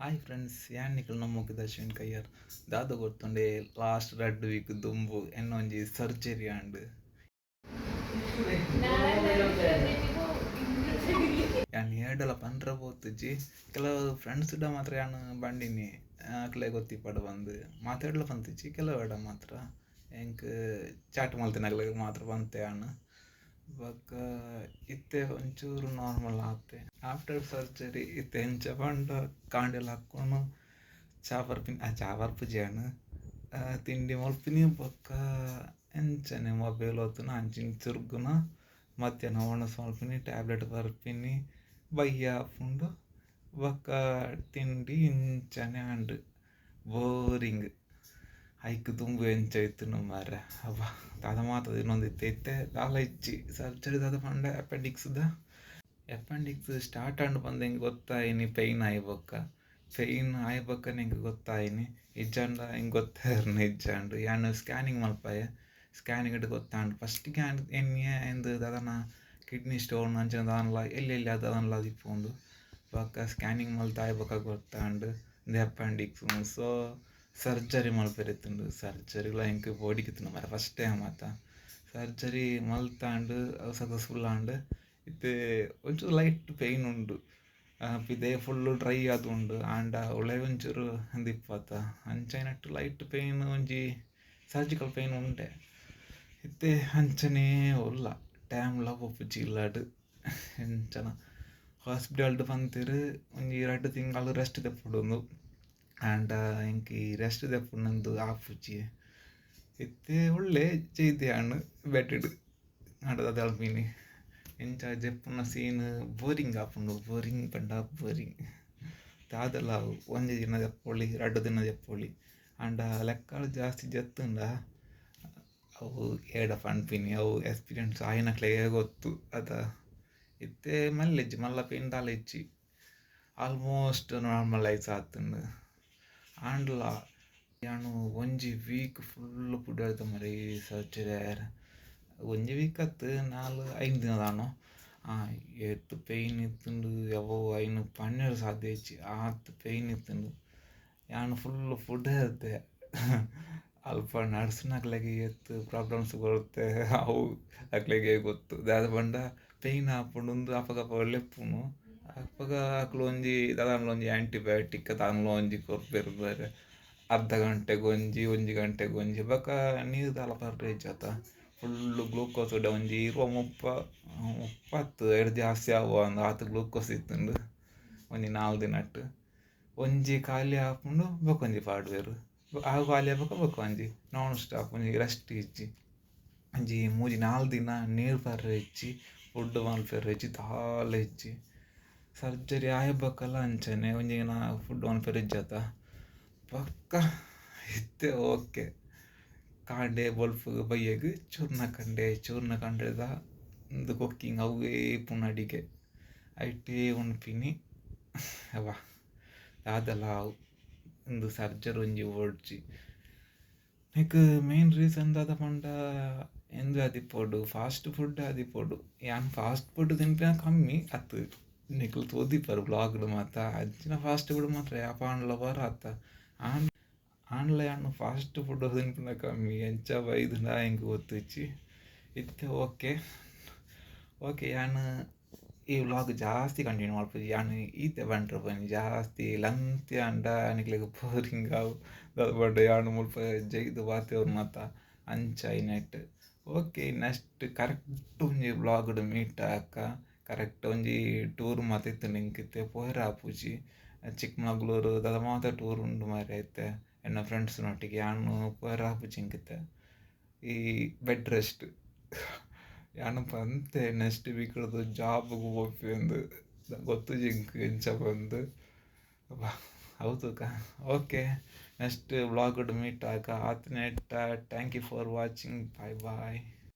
Hi friends, ಯಾನ್ ನಿಕಲ್ನ ಮೊಕ್ಕೆದ ಅಶ್ವಿನ್ ಕಯ್ಯಾರ್. ದಾದ ಗೊತ್ತುಂಡೆ, last ರಡ್ಡ್ ವೀಕ್ ದುಂಬು ಎನ್ನೊಂಜಿ ಸರ್ಜರಿ ಆಂಡ್. ಯಾನ್ ಏರ್ಡಲ ಪಂಡ್ರ ಪೋತುಜಿ. ಕೆಲವು ಫ್ರೆಂಡ್ಸ್ ಡ ಮಾತ್ರ ಯಾನ್ ಬಂಡಿನಿ ಅಕ್ಲೆ ಗೊತ್ತಿಪ್ಪಡ್ ಪಂದ್ ಮಾತೆರ್ಡ್ಲ ಪಂತಿಜಿ, ಕೆಲವೆಡ ಮಾತ್ರ ಎಂಕ್ ಚಾಟ್ ಮಲ್ತಿನಕ್ಲೆಗ್ ಮಾತ್ರ ಪಂತೆ ಯಾನ್. ಬೊಕ್ಕ ಇತ್ತೆ ಒಂಚೂರು ನಾರ್ಮಲ್ ಆತೆ ಆಫ್ಟರ್ ಸರ್ಜರಿ. ಇತ್ತೆ ಎಂಚ ಪಂಡ ಕಾಂಡೆ ಲಕ್ಕೊನು, ಚಾ ಪರ್ಪಿನಿ, ಚಾ ಪರ್ಪುಜಿ ಯಾನ್, ತಿಂಡಿ ಮಲ್ಪಿನಿ, ಬೊಕ್ಕ ಎಂಚನೆ ಮೊಬೈಲ್ ಒತ್ತುನ, ಅಂಚಿನ ತಿರ್ಗುನ, ಮಧ್ಯಾಹ್ನ ಒಣಸ್ ಮಲ್ಪಿನಿ, ಟ್ಯಾಬ್ಲೆಟ್ ಪರ್ಪಿನಿ, ಬಯ್ಯ ಆಪುಂಡು, ಬೊಕ್ಕ ತಿಂಡಿ, ಇಂಚನೆ ಆಂಡ್. ಬೋರಿಂಗ್. ಐಕ್ ದುಂಬು ಎಂಚ ಇತ್ತುಂಡು ಮಾರ್ರೆ, ಅಬ್ಬಾ, ದಾದ ಮಾತ ತಿನ್ನೊಂದಿತ್ತೆ. ಇತ್ತೆ ದಾಲ ಇಜ್ಜಿ. ಸರ್ಜರಿ ದಾದ ಪಂಡ ಅಪೆಂಡಿಕ್ಸ್ದ. ಅಪೆಂಡಿಕ್ಸ್ ಸ್ಟಾರ್ಟ್ ಆಂಡ್ ಪಂದ್ ಎಂಕ್ ಗೊತ್ತಾಯಿನಿ ಪೈನ್ ಆಯಿ ಬೊಕ್ಕ. ಪೈನ್ ಆಯಿ ಬೊಕ್ಕನೆ ಎಂಕ್ ಗೊತ್ತಾಯಿನಿ, ಇಜ್ಜಾಂಡ ಎಂಕ್ ಗೊತ್ತಾಯಿರ್ನ ಇಜ್ಜಾಂಡ್. ಯಾನ್ ಸ್ಕ್ಯಾನಿಂಗ್ ಮಲ್ಪಾಯೆ, ಸ್ಕ್ಯಾನಿಂಗ್ ಗೊತ್ತಾಂಡ್. ಫಸ್ಟ್ ಯಾನ್ ಎನ್ನಿಯೆ ಇಂದು ದಾದನ ಕಿಡ್ನಿ ಸ್ಟೋನ್ ಅಂಚಿನ ದಾದನಲ ಎಲ್ಯ ಎಲ್ಯ ದಾದನಲ ಆದಿಪ್ಪುಂದು. ಬೊಕ್ಕ ಸ್ಕ್ಯಾನಿಂಗ್ ಮಲ್ತಾಯಿ ಬೊಕ್ಕ ಗೊತ್ತಾಂಡ್ ಇಂದು ಅಪೆಂಡಿಕ್ಸ್. ಸೊ ಸರ್ಜರಿ ಮಲ್ಪೆರೆ ಇತ್ತುಂಡು. ಸರ್ಜರಿಲ ಎಂಕ್ ಪೋಡಿಗೆ ಇತ್ತುಂಡು ಮಾರ್ರೆ, ಫಸ್ಟ್ ಟೈಮ್ ಆತ. ಸರ್ಜರಿ ಮಲ್ತಾಂಡ್, ಅವು ಸಕ್ಸಸ್ಫುಲ್ ಆಂಡ್. ಇತ್ತೆ ಒಂಚೂರು ಲೈಟ್ ಪೈನ್ ಉಂಡು, ಪಿದಯಿ ಫುಲ್ಲು ಡ್ರೈ ಆದುಂಡು, ಆಂಡ ಉಲಯಿ ಒಂಚೂರು ಉಂದಿಪ್ಪತ. ಅಂಚಾಯಿನಟ್ ಲೈಟ್ ಪೈನ್, ಒಂಜಿ ಸರ್ಜಿಕಲ್ ಪೈನ್ ಉಂಡೆ. ಇತ್ತೆ ಅಂಚನೇ ಉಲ್ಲ, ಟೈಮ್ಲ ಪೋಪುಜಿ ಇಲ್ಲಡ್. ಎಂಚನ ಹಾಸ್ಪಿಟಲ್ಡ್ ಪಂತೆರ್ ಒಂಜಿ ರಡ್ಡ್ ತಿಂಗಳು ರೆಸ್ಟ್ ದೆಪ್ಪೊಡುಂದು. ಆಂಡ ಎಂಕ್ ಈ ರೆಸ್ಟ್ ದೆಪ್ಪುನಂದು ಆಪುಜಿ. ಇತ್ತೆ ಉಲ್ಲೆ ಜೈದೆ ಯಾನ್ ಬೆಡ್ಡ್. ಆಂಡ ದಾದ ಪನ್ಪಿನಿ, ಎಂಚ ಜೆಪ್ಪುನ ಸೀನ್ ಬೋರಿಂಗ್ ಆಪುಂಡು. ಬೋರಿಂಗ್ ಪಂಡ ಬೋರಿಂಗ್. ದಾದಲ ಅವು ಒಂಜಿ ದಿನ ಜೆಪ್ಪೊಲಿ, ರಡ್ಡ್ ದಿನ ಜೆಪ್ಪೊಲಿ, ಆಂಡ ಲೆಕ್ಕಡ್ ಜಾಸ್ತಿ ಜೆತ್ತುಂಡ ಅವು ಏಡ ಪನ್ಪಿನಿ, ಅವು ಎಕ್ಸ್ಪೀರಿಯನ್ಸ್ ಆಯಿನಕ್ಲೆಗೆ ಗೊತ್ತು ಅತ. ಇತ್ತೆ ಮಲ್ಲೆಜ್ಜಿ, ಮಲ್ಲ ಪೇನ್ ದಾಲ ಇಜ್ಜಿ, ಆಲ್ಮೋಸ್ಟ್ ನಾರ್ಮಲೈಸ್ ಆತುಂಡು. ಆಂಡಲ ಯಾನ್ ಒಂಜಿ ವೀಕ್ ಫುಲ್ ಪುಡಾಡ್ದ ಮಾರ್ರೆ ಈ ಸರ್ಜರಿ ಆಯೆರೆ. ಒಂಜಿ ವೀಕ್ ಅತ್ತ್, 4-5 ದಿನ ದಾನೋ. ಏತ್ ಪೈನ್ ಇತ್ತುಂಡು ಯವ್ವೋ, ಐನ್ ಪನೆರೆ ಸಾಧ್ಯ ಇಜ್ಜಿ, ಆತ್ ಪೈನ್ ಇತ್ತುಂಡು. ಯಾನ್ ಫುಲ್ ಪುಡಾಡ್ದೆ. ಅಲ್ಪ ನರ್ಸ್ನಕ್ಲೆಗ್ ಏತ್ ಪ್ರಾಬ್ಲಮ್ಸ್ ಕೊರ್ತೆ ಅವು ಅಕ್ಲೆಗೆ ಗೊತ್ತು. ದಾದ ಪಂಡ ಪೈನ್ ಆಪುಂಡು ಅಪಗಪ ಲೆಪ್ಪುನು, ಅಪಗ ಅಕುಲು ಒಂಜಿ ದಾದಾಂಡಲ ಒಂಜಿ ಆಂಟಿಬಯೋಟಿಕ್ ದಾದಾಂಡಲ ಒಂಜಿ ಕೊರ್ಪೆರ್ ಮಾರ್ರೆ. ಅರ್ಧ ಗಂಟೆಗೆ ಒಂಜಿ, ಒಂಜಿ ಗಂಟೆಗೆ ಒಂಜಿ. ಬೊಕ್ಕ ನೀರು ದಾಲ ಪರ್ರೆ ಇಜ್ಜತ, ಫುಲ್ಲು ಗ್ಲೂಕೋಸ್ ಒಂಜಿ 20 30 30 ಐಡ್ದ್ ಜಾಸ್ತಿ ಆವ ಅಂದ್ ಆತ್ ಗ್ಲೂಕೋಸ್ ಇತ್ತುಂಡು. ಒಂಜಿ 4 ದಿನಟ್ ಒಂಜಿ ಖಾಲಿ ಆಪುಂಡು, ಬೊಕ್ಕ ಒಂಜಿ ಪಾಡುವೆರ್, ಅವು ಖಾಲಿ ಆಪುಂಡು ಬೊಕ್ಕ ಒಂಜಿ. ನಾನ್ ಸ್ಟಾಪ್, ಒಂಜಿ ರೆಸ್ಟ್ ಇಜ್ಜಿ. ಒಂಜಿ 3-4 ದಿನ ನೀರು ಪರ್ರೆ ಇಜ್ಜಿ, ಫುಡ್ ಮಲ್ಪೆರೆ ಇಜ್ಜಿ, ದಾಲ ಇಜ್ಜಿ. ಸರ್ಜರಿ ಆಯಿ ಬೊಕ್ಕಲ ಅಂಚನೆ, ಒಂಜಿ ದಿನ ಫುಡ್ ಮಲ್ಪೆರೆ ಇಜ್ಜತ. ಬೊಕ್ಕ ಇತ್ತೆ ಓಕೆ. ಕಾಂಡೆ ಬೊಲ್ಪುಗು ಬಯ್ಯಗ್ ಚೂರ್ಣ ಕಂಡೆ, ಚೂರ್ಣ ಕಂಡೆದ ಇಂದು ಕುಕ್ಕಿಂಗ್ ಅವ್ವೇ ಇಪ್ಪುನ ಅಡಿಗೆ, ಐಟೇ ಉನ್ಪಿನಿ. ಅಬ್ಬಾ, ದಾದಲ ಆವು, ಇಂದು ಸರ್ಜರಿ ಒಂಜಿ ಬೋಡ್ಚಿ. ನೆಕ್ಕ್ ಮೇನ್ ರೀಸನ್ ದಾದ ಪಂಡ ಇಂದು ಆದಿಪ್ಪೊಡು, ಫಾಸ್ಟ್ ಫುಡ್ ಆದಿಪ್ಪೊಡು. ಯಾನ್ ಫಾಸ್ಟ್ ಫುಡ್ ತಿನ್ಪಿನ ಕಮ್ಮಿ ಅತ್ತ್, ನಿಕುಲು ತೂದಿಪ್ಪರ್ ವ್ಲಾಗ್ಡ್ ಮಾತ. ಅಂಚಿನ ಫಾಸ್ಟ್ ಫುಡ್ ಮಾತ್ರ ಯಾಪ ಆಂಡಲ ಒರ ಅತ್ತ. ಆಂಡಲ ಯಾನ್ ಫಾಸ್ಟ್ ಫುಡ್ ತಿನ್ಪಿನ ಕಮ್ಮಿ, ಎಂಚ ಬೈದುಂಡ ಎಂಕ್ ಗೊತ್ತಿಜ್ಜಿ. ಇತ್ತೆ ಓಕೆ ಓಕೆ. ಯಾನ್ ಈ ವ್ಲಾಗ್ ಜಾಸ್ತಿ ಕಂಟಿನ್ಯೂ ಮಲ್ಪುಜಿ. ಯಾನ್ ಈತೆ ಬಂಟ್ರ ಪನಿ, ಜಾಸ್ತಿ ಲಂತಿ ಆಂಡ ನಿಕ್ಲೆಗ್ ಬೋರಿಂಗ್ ಆವು. ದಾದ ಪಂಡ ಯಾನ್ ಮುಲ್ಪ ಜೈದ್ ಪಾತೆರ್ನ ಮಾತ ಅಂಚ ಐನೆಟ್. ಓಕೆ, ನೆಕ್ಸ್ಟ್ ಕರೆಕ್ಟ್ ಒಂಜಿ ವ್ಲಾಗ್ಡ್ ಮೀಟ್ ಆಕ. ಕರೆಕ್ಟ್ ಒಂಜಿ ಟೂರ್ ಮಾತ ಇತ್ತುಂಡು ಎಂಕ್, ಇತ್ತೆ ಪೋಯೆರೆ ಆಪುಜಿ. ಚಿಕ್ಕಮಗಳೂರು ದಾದ ಮಾತ ಟೂರ್ ಉಂಡು ಮಾರ್ರೆ ಇತ್ತೆ ಎನ್ನ ಫ್ರೆಂಡ್ಸ್ನೊಟ್ಟಿಗೆ. ಯಾನ್ ಪೋಯೆರೆ ಆಪುಜಿ ಎಂಕ್ ಇತ್ತೆ, ಈ ಬೆಡ್ ರೆಸ್ಟ್. ಯಾನ್ ಪಂತೆ ನೆಕ್ಸ್ಟ್ ವೀಕ್ಡ್ದು ಜಾಬ್ಗ್ ಪೋಪೆ ಅಂದ್, ಗೊತ್ತುಜಿ ಎಂಕ್ ಎಂಚ ಪಂದ್. ಅವು ತೂಕ. ಓಕೆ, ನೆಕ್ಸ್ಟ್ ವ್ಲಾಗ್ಡ್ ಮೀಟ್ ಆಕ. ಆತ್ನೇಟ thank you for watching, bye bye.